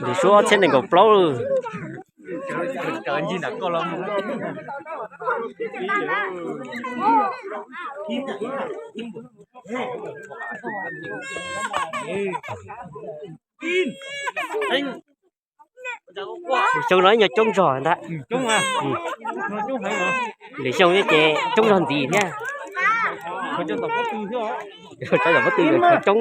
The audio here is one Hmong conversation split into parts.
Lwm suab ob txhiab nees nkaum plaub lawm. Xyoo no ib nyuag coob zog ntag. Lwm xyoo ces coob zog ntxiv thiab. Cov pob tw coob.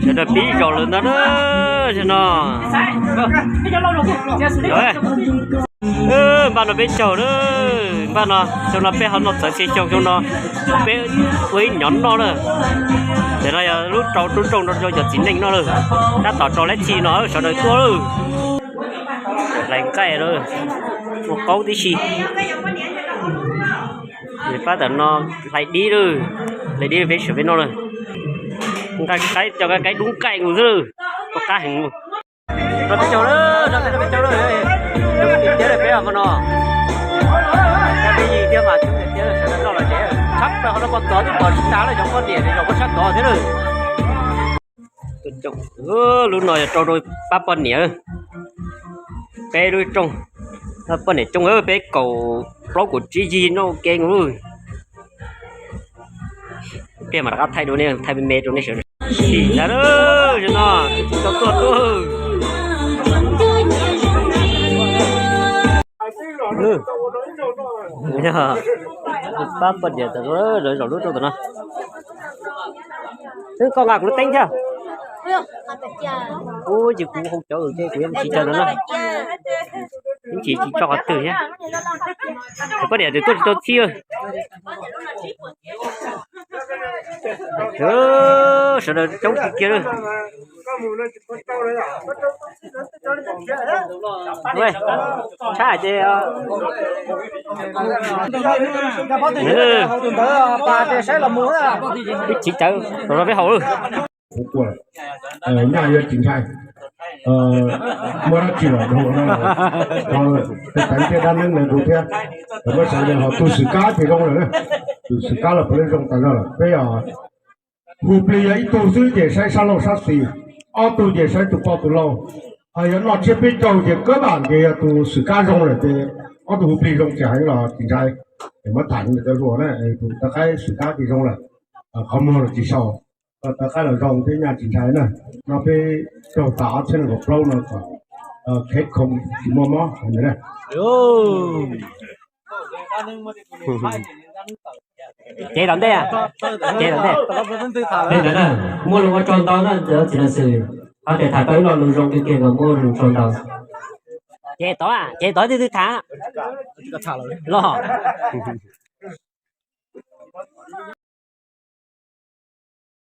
Sawv daws pib zaum lawm ntag na, no. Npaj no peb caug na, npaj no xyoo no peb ho noj txawv xya xyoo, xyoo no peb ua ib nyov noj na. Tam no yog lub rau tub rooj rau cov txiv neej noj lawm. Tab tom rau lab txi no sawv daws tuaj lawm. Hlais nqaij lawm, ua qaub tib si. Pab tam no hlais dib lawm, hlais dib peb sawv peb noj lawm. Nqa qaib, coj nqa qaib dub nqaij mus xwb lawm, ua qab heev. Rau peb caug lawm, rau peb caug lawm, coob tiag tiag lawm peb hmo no. Cov peb yig thiab mas coob tiag tiag lawm, sawv daws noj los tsev. Tshab plaws qhov no pom tod twb pom tsis tas lawm, cov poj niam zaum peb tshab tod thiab lawm. Lub no yog rau rau pab poj niam, peb lub rooj, poj niam coob, peb kaum plaub kaum tsib yig noj ua ke mus. Pliag mam rov qab thaij dua nej, thaij me me rau nej sawv daws. Sim ntag, no tsis tau tuaj tuaj. Pab poj niam zaum lub rooj tom no. Twb koj nqa kuv lub teeb thiab. Ub, ces kuv hau cawv ces kuv yuav mus tsis cawv no na. Ib chim tsis tso qhov twg thiab. Poj niam twb tuaj tsis tau txhij. Sawv daws coob kiag kiag lawm. Tshab ces ib chim cawv rau peb haus lawm. Nyaj yuav tsis ntshai, muaj dab tsi los dhau no, tej teev thiab dab neeb no dhau thiab. Muab sawv daws ho tus xwm kab ces zoo lawm na. Tus xwm kab los puav leej zoo tas zog lawm. Peb hu plig yog ib tug xwb ces saib sab laug sab xis, ob tug ces saib tus poj tus lau. Ho yog noj tsiab peb caug ces kab vam ces yog tus xwm kab zoo lawm ces ob tug hu plig zoo ces heev los tsis ntshai. Es muab tham cov hluas na, tus tau qaib xwm kab ces zoo lawm, qhov muag los tsis sau, tau qaib los zoo thiab nyaj tsis ntshai na. No peb raug tas ob txhiab nees nkaum plaub no kom kheb khoo tsis muaj mob na. Cev tom ntej, cev tom ntej. Muaj lus ua tsaug ntau na cov txiv lav xwm, ho tias tham tau ib lo lus zoo kiag kiag kom muaj lus tsaug ntau. Cev tod, cev tod twb twb tham los.